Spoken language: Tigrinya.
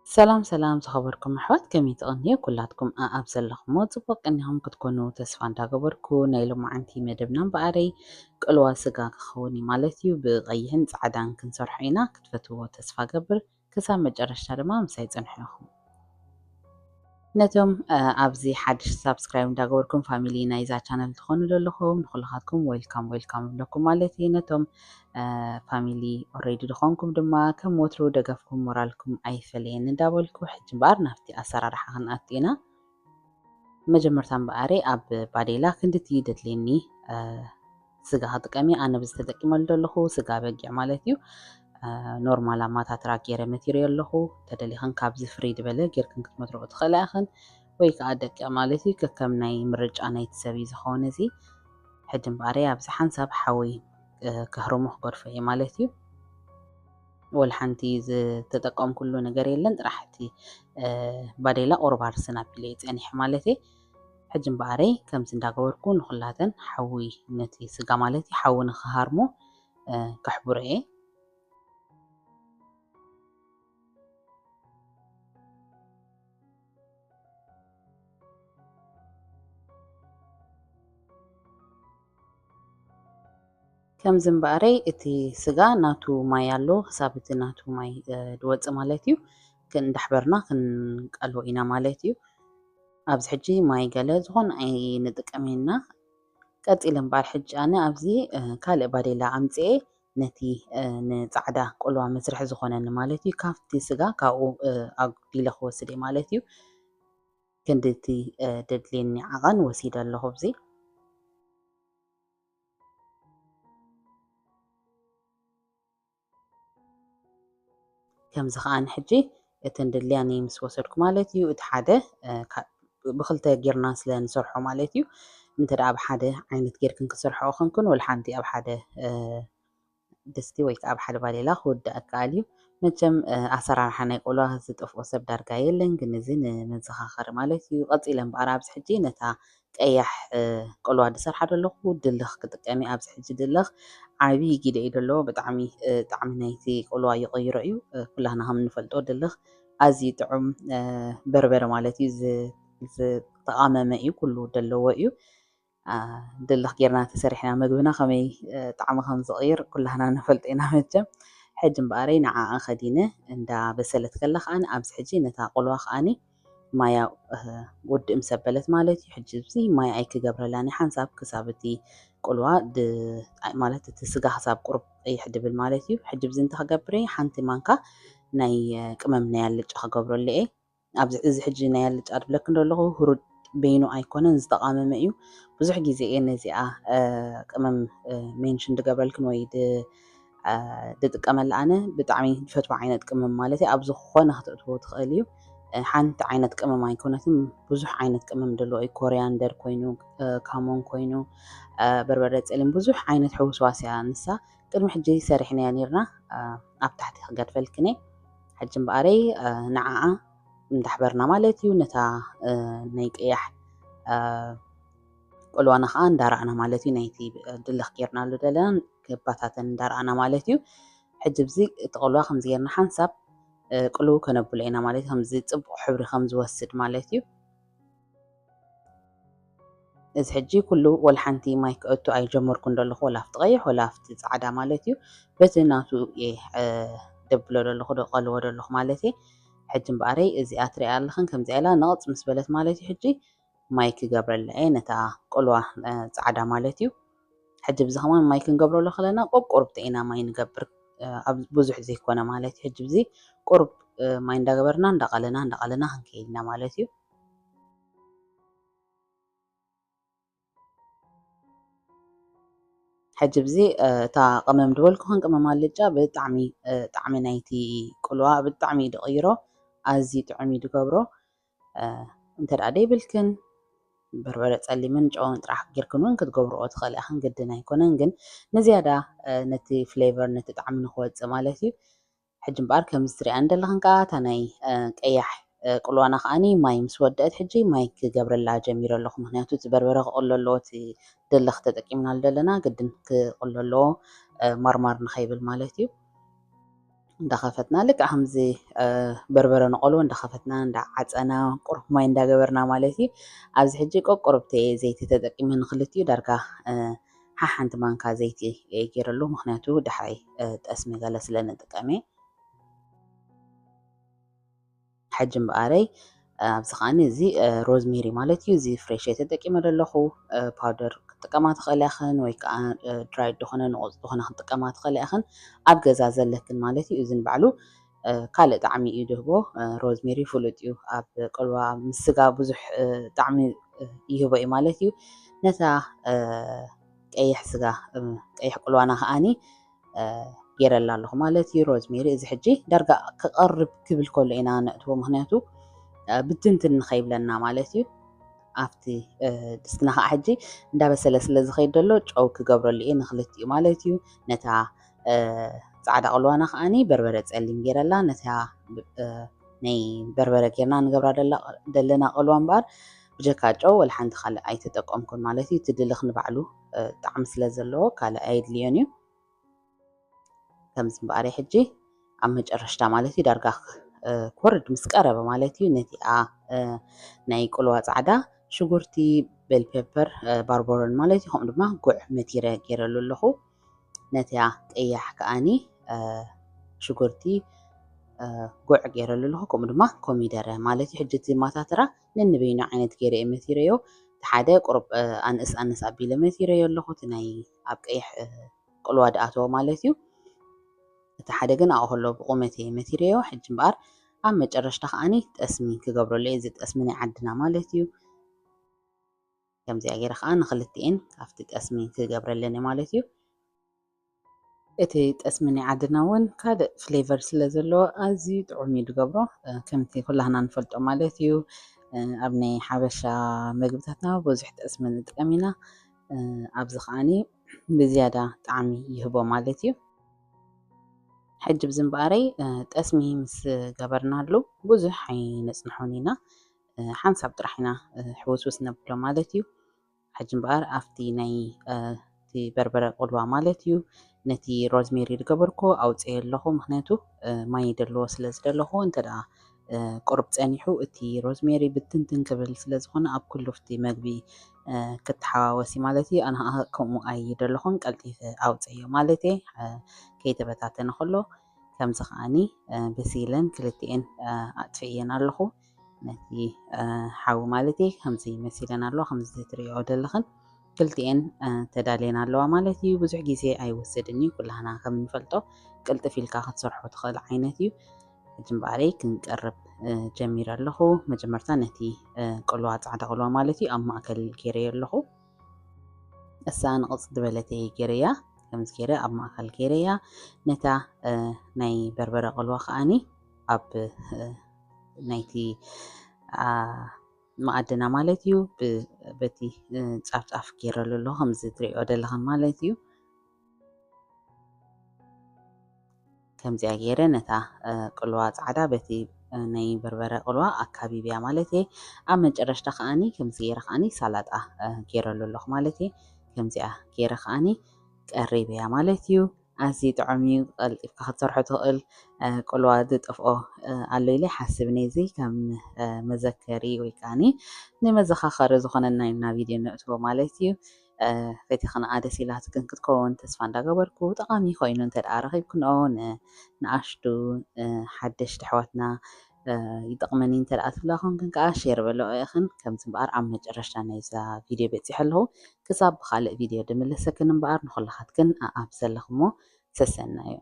ሰላም ሰላም ዝኸበርኩም ኣሕዋት፣ ከመይ ትቕንዩ? ኩላትኩም ኣኣብ ዘለኹሞ ጽቡቕ ቅኒኹም ክትኮኑ ተስፋ እንዳገበርኩ፣ ናይ ሎማዓንቲ መደብና እምበኣረይ ቅልዋ ስጋ ክኸውን እዩ ማለት እዩ። ብቐይሕን ጻዕዳን ክንሰርሖ ኢና፣ ክትፈትዎ ተስፋ ገብር። ክሳብ መጨረሽታ ድማ ምሳይ ጽንሑ ኢኹም። ነቶም ኣብዚ ሓድሽ ሳብስክራይብ እንዳገበርኩም ፋሚሊ ናይዛ ቻነል ትኾኑ ዘለኹም ንኩልኻትኩም ዌልካም ዌልካም እብለኩም ማለት እዩ። ነቶም ፋሚሊ ኦሬዲ ዝኾንኩም ድማ ከም ወትሩ ደገፍኩም ሞራልኩም ኣይፈለየኒ እንዳበልኩ፣ ሕጂ እምበኣር ናብቲ ኣሰራርሓ ክንኣቱ ኢና። መጀመርታ እምበኣረይ ኣብ ባዴላ ክንድቲ ደድልየኒ ስጋ ክጥቀም እየ። ኣነ ብዚ ተጠቂመሉ ዘለኹ ስጋ በጊዕ ማለት እዩ። ኖርማል ኣማታትራ ገይረ መቲረዮ ኣለኹ። ተደሊኽን ካብዚ ፍርይ ዝበለ ጌርክን ክትመትርኦ ትኽእላ ኢኽን፣ ወይ ከዓ ደቂቕ ማለት እዩ። ከከም ናይ ምርጫ ናይቲ ሰብ እዩ ዝኸውን እዚ። ሕጂ እምበኣረይ ኣብዚ ሓንሳብ ሓዊ ከህርሞ ክገድፎ እየ ማለት እዩ። ወላ ሓንቲ ዝተጠቀምኩሉ ነገር የለን፣ ጥራሕ እቲ ባዴላ ቁሩብ ኣርስን ኣቢለ እየ ፀኒሐ ማለት እየ። ሕጂ እምበኣረይ ከምዚ እንዳገበርኩ ንኩላተን ሓዊ ነቲ ስጋ ማለት እዩ ሓዊ ንክሃርሞ ከሕብሮ እየ። ከምዚ እምበኣረይ እቲ ስጋ ናቱ ማይ ኣሎ፣ ክሳብ እቲ ናቱ ማይ ዝወፅእ ማለት እዩ። እንዳሕበርና ክንቀልዎ ኢና ማለት እዩ። ኣብዚ ሕጂ ማይ ገለ ዝኾነ ኣይንጥቀም ኢና። ቀፂለ እምበኣር ሕጂ ኣነ ኣብዚ ካልእ ባዴላ ኣምፅኤ ነቲ ንፃዕዳ ቁልዋ መስርሒ ዝኾነኒ ማለት እዩ ካብቲ ስጋ ካብኡ ኣጉዲለ ክወስድ እየ ማለት እዩ። ክንድቲ ደድልየኒ ዓቐን ወሲደ ኣለኹ ኣብዚ። ከምዚ ከዓን ሕጂ እተን ድልያኒ ምስ ወሰድኩ ማለት እዩ። እቲ ሓደ ብክልተ ጌርና ስለ ንሰርሖ ማለት እዩ። እንተ ደኣ ኣብ ሓደ ዓይነት ጌርክን ክሰርሖ ኮንክን ወላ ሓንቲ ኣብ ሓደ ድስቲ ወይ ከዓ ኣብ ሓደ ባዴላ ክውዳእ ይከኣል እዩ። መቸም ኣሰራርሓ ናይ ቆልዋ ዝጠፍኦ ሰብ ዳርጋ የለን፣ ግን እዚ ንመዘኻኸሪ ማለት እዩ። ቀፂለ እምበኣር ኣብዚ ሕጂ ነታ ቀያሕ ቆልዋ ዝሰርሓ ዘለኹ ድልኽ ክጥቀም እየ። ኣብዚ ሕጂ ድልኽ ዓብዪ ጊደ እዩ ዘለዎ። ብጣዕሚ ጣዕሚ ናይቲ ቆልዋ ይቕይሮ እዩ። ኩላህና ከም እንፈልጦ ድልኽ ኣዝዩ ጥዑም በርበረ ማለት እዩ። ዝተቓመመ እዩ፣ ኩሉ ዘለዎ እዩ። ድልኽ ጌርና ተሰሪሕና ምግብና ከመይ ጣዕሚ ከም ዝቕይር ኩላህና ንፈልጦ ኢና መቸም። ሕጂ እምበኣረይ ንዓኣ ከዲነ እንዳ በሰለት ከላ ከዓኒ ኣብዚ ሕጂ ነታ ቆልዋ ከዓኒ ማያ ውድእ ምስ ኣበለት ማለት እዩ። ሕጂ እዚ ማይ ኣይክገብረላን እየ ሓንሳብ ክሳብ እቲ ቆልዋ ማለት እቲ ስጋ ክሳብ ቁሩብ ቀይሕ ድብል ማለት እዩ። ሕጂ እዚ እንታይ ክገብር እየ? ሓንቲ ማንካ ናይ ቅመም ናይ ኣልጫ ክገብረሉ እየ። ኣብዚ እዚ ሕጂ ናይ ኣልጫ ድብለክን ዘለኹ ህሩድ በይኑ ኣይኮነን፣ ዝተቓመመ እዩ። ብዙሕ ግዜ እየ ነዚኣ ቅመም ሜንሽን ድገብረልክን ወይ ድጥቀመላ ኣነ ብጣዕሚ ዝፈትዋ ዓይነት ቅመም ማለት እዩ። ኣብ ዝኾነ ክተእትዎ ትኽእል እዩ። ሓንቲ ዓይነት ቅመም ኣይኮነትን፣ ብዙሕ ዓይነት ቅመም ዘለዎ እዩ። ኮሪያንደር ኮይኑ፣ ካሞን ኮይኑ፣ በርበረ ጸሊም፣ ብዙሕ ዓይነት ሕውስዋስ እያ ንሳ። ቅድሚ ሕጂ ሰሪሕናያ ኔርና፣ ኣብ ታሕቲ ክገድፈልክን እየ። ሕጂ እምበኣረይ ንዓኣ እንዳሕበርና ማለት እዩ። ነታ ናይ ቀያሕ ቅልዋና ከዓ እንዳረኣና ማለት እዩ። ናይቲ ድልኽ ጌርናሉ ዘለና ክባታተን እንዳረኣና ማለት እዩ። ሕጂ ብዚ እቲ ቅልዋ ከምዚ ጌርና ሓንሳብ ቅልው ከነብሎ ኢና ማለት እዩ። ከምዚ ጽቡቕ ሕብሪ ከም ዝወስድ ማለት እዩ። እዚ ሕጂ ኩሉ ወላ ሓንቲ ማይ ከእቱ ኣይጀመርኩን ዘለኹ፣ ወላ ኣብቲ ቀይሕ ወላ ኣብቲ ጻዕዳ ማለት እዩ። በቲ ናቱ እየ ደብሎ ዘለኹ፣ ደቀልዎ ዘለኹ ማለት እየ። ሕጂ እምበኣረይ እዚኣ ትሪኣ ኣለኽን ከምዚኣ ኢላ ንቕጽ ምስ በለት ማለት እዩ። ሕጂ ማይ ክገብረላ እየ ነታ ቆልዋ ጻዕዳ ማለት እዩ። ሕጂ ብዚ ከማን ማይ ክንገብረሉ ከለና ቁርቁርብቲ ኢና ማይ ንገብር፣ ኣብ ብዙሕ ዘይኮነ ማለት እዩ። ሕጂ ብዚ ቁሩብ ማይ እንዳገበርና እንዳቐለና እንዳቐለና ክንከይድ ኢና ማለት እዩ። ሕጂ ብዚ እታ ቅመም ድበልኩኽን ቅመም ኣልጫ ብጣዕሚ ጣዕሚ ናይቲ ቁልዋ ብጣዕሚ ድቕይሮ፣ ኣዝዩ ጥዑም እዩ ድገብሮ። እንተ ደኣ ደይብልክን በርበረ ጸሊምን ጨውን ጥራሕ ጌርክን እውን ክትገብርኦ ትኽእላ ኢኽን፣ ግድን ኣይኮነን። ግን ንዝያዳ ነቲ ፍሌቨር ነቲ ጣዕሚ ንክወጽእ ማለት እዩ። ሕጂ እምበኣር ከምዚ ትሪኣን ዘለኽን ከኣ እታ ናይ ቀያሕ ቅልዋና ከኣኒ ማይ ምስ ወደአት ሕጂ ማይ ክገብረላ ጀሚረ ኣለኹ። ምኽንያቱ እቲ በርበረ ክቕሎ ኣለዎ፣ እቲ ድልኽ ተጠቂምናሉ ዘለና ግድን ክቕሎ ኣለዎ፣ ማርማር ንኸይብል ማለት እዩ። እንዳኸፈትና፣ ልክዕ ከምዚ በርበረ ንቆልዎ እንዳኸፈትና እንዳዓፀና ቁሩብ ማይ እንዳገበርና ማለት እዩ። ኣብዚ ሕጂ ቆቁርብቲ ዘይቲ ተጠቂመ ንክልቲኡ ዳርጋ ሓሓንቲ ማንካ ዘይቲ ገይረሉ፣ ምክንያቱ ዳሕራይ ጠስሚ ገለ ስለ ንጥቀም። ሕጂ እምበኣረይ ኣብዚ ከዓኒ እዚ ሮዝሜሪ ማለት እዩ። እዚ ፍሬሽ ተጠቂመ ዘለኹ፣ ፓውደር ክትጥቀማ ትኽእላ ኢኽን ወይ ከዓ ድራይ ዝኾነ ንቑፅ ዝኾነ ክትጥቀማ ትኽእላ ኢኽን። ኣብ ገዛ ዘለክን ማለት እዩ። እዚ ንባዕሉ ካልእ ጣዕሚ እዩ ድህቦ። ሮዝሜሪ ፍሉጥ እዩ፣ ኣብ ቅልዋ ምስ ስጋ ብዙሕ ጣዕሚ ይህቦ እዩ ማለት እዩ። ነታ ቀይሕ ስጋ፣ ቀይሕ ቅልዋና ከዓኒ ገይረላ ኣለኹ ማለት እዩ። ሮዝሜሪ እዚ ሕጂ ዳርጋ ክቐርብ ክብል ከሎ ኢና ነእትዎ፣ ምክንያቱ ብትንትን ንኸይብለና ማለት እዩ። ኣብቲ ድስትና ከዓ ሕጂ እንዳበሰለ ስለ ዝኸይድ ዘሎ ጨው ክገብረሉ እየ ንክልቲኡ ማለት እዩ። ነታ ፃዕዳ ቅልዋና ከዓኒ በርበረ ፀሊም ገይረላ፣ ነታ ናይ በርበረ ጌርና ንገብራ ደለና ቅልዋ እምበኣር ብጀካ ጨው ወላ ሓንቲ ካልእ ኣይተጠቀምኩን ማለት እዩ። እቲ ድልኽ ንባዕሉ ጣዕሚ ስለ ዘለዎ ካልእ ኣየድልዮን እዩ። ከምዚ እምበኣር ሕጂ ኣብ መጨረሽታ ማለት እዩ፣ ዳርጋ ክወርድ ምስ ቀረበ ማለት እዩ፣ ነቲኣ ናይ ቅልዋ ፃዕዳ ሽጉርቲ፣ ቤል ፔፐር፣ ባርበሮን ማለት እዩ፣ ከምኡ ድማ ጉዕ መቲረ ገይረሉ ኣለኹ። ነቲያ ቀያሕ ከዓኒ ሽጉርቲ፣ ጉዕ ገይረሉ ኣለኹ፣ ከምኡ ድማ ኮሚደረ ማለት እዩ። ሕጂ እቲ ማታተራ ነንበይኑ ዓይነት ገይረ እየ መቲረዮ። እቲ ሓደ ቁሩብ ኣንእስ ኣንእስ ኣቢለ መቲረዮ ኣለኹ፣ እቲ ናይ ኣብ ቀይሕ ቅልዋ ድኣተዎ ማለት እዩ። እቲ ሓደ ግን ኣብኡ ከሎ ብቁመት እየ መቲረዮ። ሕጂ እምበኣር ኣብ መጨረሽታ ከዓኒ ጠስሚ ክገብረሉ እየ። እዚ ጠስሚ ናይ ዓድና ማለት እዩ። ከምዚኣ ገይረ ከዓ ንክልቲኤን ኣብቲ ጠስሚ ክገብረለን እየ ማለት እዩ። እቲ ጠስሚ ናይ ዓድና እውን ካልእ ፍሌቨር ስለ ዘለዎ ኣዝዩ ጥዑም እዩ ዝገብሮ። ከምቲ ኩላህና ንፈልጦ ማለት እዩ፣ ኣብ ናይ ሓበሻ መግብታትና ብዙሕ ጠስሚ ንጥቀም ኢና። ኣብዚ ከዓኒ ብዝያዳ ጣዕሚ ይህቦ ማለት እዩ። ሕጂ ብዚ እምበኣረይ ጠስሚ ምስ ገበርናሉ ብዙሕ ኣይነፅንሖን ኢና። ሓንሳብ ጥራሕ ኢና ሕውስውስ ነብሎ ማለት እዩ። ሕጂ እምበኣር ኣብቲ ናይ እቲ በርበረ ቅልዋ ማለት እዩ፣ ነቲ ሮዝሜሪ ዝገበርኩ ኣውፅኤ ኣለኹ። ምክንያቱ ማይ ይደልዎ ስለ ዝደለኹ፣ እንተ ደኣ ቁሩብ ፀኒሑ እቲ ሮዝሜሪ ብትንትን ክብል ስለ ዝኾነ ኣብ ኩሉ ኣብቲ መግቢ ክተሓዋወስ እዩ ማለት እዩ። ኣነ ከዓ ከምኡ ኣይደለኹን፣ ቀልጢፈ ኣውፅኤዮ ማለት እየ። ከይተበታተነ ከሎ ከምዚ ከዓኒ በሲለን ክልቲኤን ኣጥፍእየን ኣለኹ። ነቲ ሓዊ ማለት እዩ ከምዚ መሲለን ኣለዋ፣ ከምዚ ትሪኦ ዘለኽን ክልቲኤን ተዳልየን ኣለዋ ማለት እዩ። ብዙሕ ግዜ ኣይወስድን እዩ፣ ኩላህና ከም ንፈልጦ ቅልጥፍ ኢልካ ክትሰርሖ ትኽእል ዓይነት እዩ። ሕጂ እምበኣረይ ክንቀርብ ጀሚረ ኣለኹ። መጀመርታ ነቲ ቅልዋ፣ ፃዕዳ ቅልዋ ማለት እዩ፣ ኣብ ማእከል ገይረዮ ኣለኹ። እሳ ንቕጽ ዝበለት እየ ገይረያ። ከምዚ ገይረ ኣብ ማእከል ገይረያ። ነታ ናይ በርበረ ቅልዋ ከዓኒ ኣብ ናይቲ መኣድና ማለት እዩ፣ በቲ ጫፍ ጫፍ ገይረሉ ኣለኹ፣ ከምዚ ትሪኦ ዘለኽን ማለት እዩ። ከምዚኣ ገይረ ነታ ቅልዋ ፃዕዳ በቲ ናይ በርበረ ቅልዋ ኣካቢብያ ማለት እየ። ኣብ መጨረሽታ ከዓኒ ከምዚ ገይረ ከዓኒ ሳላጣ ገይረሉ ኣለኹ ማለት እየ። ከምዚኣ ገይረ ከዓኒ ቀሪበያ ማለት እዩ። ኣዝዩ ጥዑም እዩ፣ ቀልጢፍካ ክትሰርሖ ትኽእል። ቅልዋ ዝጠፍኦ ኣሎ ኢለ ሓስብ ነዚ ከም መዘከሪ ወይ ከዓኒ ንመዘኻኸሪ ዝኾነና ኢና ቪድዮ ነእትዎ ማለት እዩ። ፈቲኽንኣ ደስ ኢላትክን ክትከውን ተስፋ እንዳገበርኩ፣ ጠቓሚ ኮይኑ እንተ ደኣ ረኺብክንኦ ንኣሽቱ ሓደሽቲ ኣሕዋትና ይጠቕመኒ እንተ ደኣ ትብላ ኮንክን ከኣ ሼር በልኦ ኢኽን። ከምዚ እምበኣር ኣብ መጨረሽታ ናይዛ ቪድዮ በጺሐ ኣለኹ። ክሳብ ብኻልእ ቪድዮ ድምለሰክን እምበኣር ንኹላኻትክን ኣኣብ ዘለኽሞ ሰሰናዩ።